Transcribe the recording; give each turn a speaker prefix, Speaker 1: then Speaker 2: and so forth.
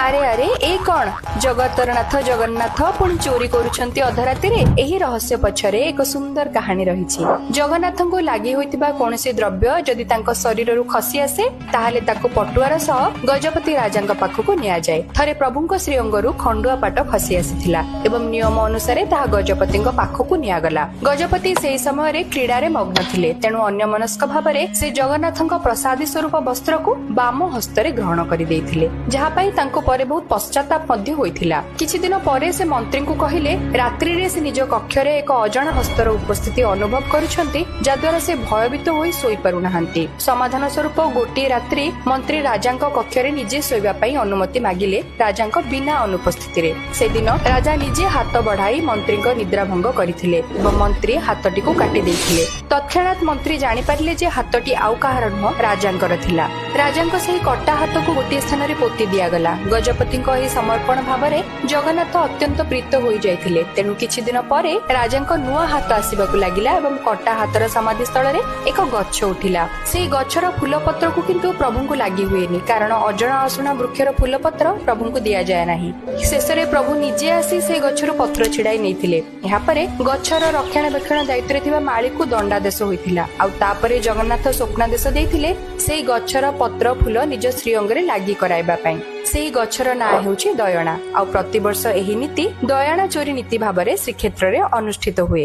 Speaker 1: ଆରେ ଆରେ, ଏ କଣ? ଜଗତର ନାଥ ଜଗନ୍ନାଥ ପୁଣି ଚୋରି କରୁଛନ୍ତି ଅଧରାତିରେ? ଏହି ରହସ୍ୟ ପଛରେ ଏକ ସୁନ୍ଦର କାହାଣୀ ରହିଛି। ଜଗନ୍ନାଥଙ୍କୁ ଲାଗି ହୋଇଥିବା କୌଣସି ଦ୍ରବ୍ୟ ଯଦି ତାଙ୍କ ଶରୀରରୁ ଖସି ଆସେ, ତାହେଲେ ତାକୁ ପଟୁଆର ସହ ଗଜପତି ରାଜାଙ୍କ ପାଖକୁ ନିଆଯାଏ। ଥରେ ପ୍ରଭୁଙ୍କ ଶ୍ରୀଅଙ୍ଗରୁ ଖଣ୍ଡୁଆ ପାଟ ଖସି ଆସିଥିଲା ଏବଂ ନିୟମ ଅନୁସାରେ ତାହା ଗଜପତିଙ୍କ ପାଖକୁ ନିଆଗଲା। ଗଜପତି ସେହି ସମୟରେ କ୍ରୀଡ଼ାରେ ମଗ୍ନ ଥିଲେ, ତେଣୁ ଅନ୍ୟମନସ୍କ ଭାବରେ ସେ ଜଗନ୍ନାଥଙ୍କ ପ୍ରସାଦୀ ସ୍ୱରୂପ ବସ୍ତ୍ରକୁ ବାମ ହସ୍ତରେ ଗ୍ରହଣ କରିଦେଇଥିଲେ, ଯାହା ପାଇଁ ତାଙ୍କୁ ପରେ ବହୁତ ପଶ୍ଚାତାପ ମଧ୍ୟ ହୋଇଥିଲା। କିଛି ଦିନ ପରେ ସେ ମନ୍ତ୍ରୀଙ୍କୁ କହିଲେ, ରାତ୍ରିରେ ସେ ନିଜ କକ୍ଷରେ ଏକ ଅଜଣା ହସ୍ତର ଉପସ୍ଥିତି ଅନୁଭବ କରୁଛନ୍ତି, ଯାହାଦ୍ୱାରା ସେ ଭୟଭୀତ ହୋଇ ଶୋଇପାରୁନାହାନ୍ତି। ସମାଧାନ ସ୍ୱରୂପ ଗୋଟିଏ ରାତ୍ରି ମନ୍ତ୍ରୀ ରାଜାଙ୍କ କକ୍ଷରେ ନିଜେ ଶୋଇବା ପାଇଁ ଅନୁମତି ମାଗିଲେ ରାଜାଙ୍କ ବିନା ଅନୁପସ୍ଥିତିରେ। ସେଦିନ ରାଜା ନିଜେ ହାତ ବଢାଇ ମନ୍ତ୍ରୀଙ୍କ ନିଦ୍ରା ଭଙ୍ଗ କରିଥିଲେ ଏବଂ ମନ୍ତ୍ରୀ ହାତଟିକୁ କାଟି ଦେଇଥିଲେ। ତତ୍କ୍ଷଣାତ୍ ମନ୍ତ୍ରୀ ଜାଣିପାରିଲେ ଯେ ହାତଟି ଆଉ କାହାର ନୁହଁ, ରାଜାଙ୍କର ଥିଲା। ରାଜାଙ୍କ ସେହି କଟା ହାତକୁ ଗୋଟିଏ ସ୍ଥାନରେ ପୋତି ଦିଆଗଲା। ଗଜପତିଙ୍କ ଏହି ସମର୍ପଣ ଭାବରେ ଜଗନ୍ନାଥ ଅତ୍ୟନ୍ତ ପ୍ରୀତ ହୋଇଯାଇଥିଲେ। ତେଣୁ କିଛି ଦିନ ପରେ ରାଜାଙ୍କ ନୂଆ ହାତ ଆସିବାକୁ ଲାଗିଲା ଏବଂ କଟା ହାତର ସମାଧି ସ୍ଥଳରେ ଏକ ଗଛ ଉଠିଲା। ସେହି ଗଛର ଫୁଲ ପତ୍ରକୁ କିନ୍ତୁ ପ୍ରଭୁଙ୍କୁ ଲାଗି ହୁଏନି, କାରଣ ଅଜଣା ଅଶୁଣା ବୃକ୍ଷର ଫୁଲ ପତ୍ର ପ୍ରଭୁଙ୍କୁ ଦିଆଯାଏ ନାହିଁ। ଶେଷରେ ପ୍ରଭୁ ନିଜେ ଆସି ସେହି ଗଛରୁ ପତ୍ର ଛିଡାଇ ନେଇଥିଲେ। ଏହାପରେ ଗଛର ରକ୍ଷଣାବେକ୍ଷଣ ଦାୟିତ୍ୱରେ ଥିବା ମାଳିକୁ ଦଣ୍ଡାଦେଶ ହୋଇଥିଲା। ଆଉ ତାପରେ ଜଗନ୍ନାଥ ସ୍ୱପ୍ନାଦେଶ ଦେଇଥିଲେ ସେହି ଗଛର ପତ୍ର ଫୁଲ ନିଜ ଶ୍ରୀଅଙ୍ଗରେ ଲାଗି କରାଇବା ପାଇଁ। ସେହି ଗଛର ନାଁ ହେଉଛି ଦୟଣା। ଆଉ ପ୍ରତିବର୍ଷ ଏହି ନୀତି ଦୟଣା ଚୋରି ନୀତି ଭାବରେ ଶ୍ରୀକ୍ଷେତ୍ରରେ ଅନୁଷ୍ଠିତ ହୁଏ।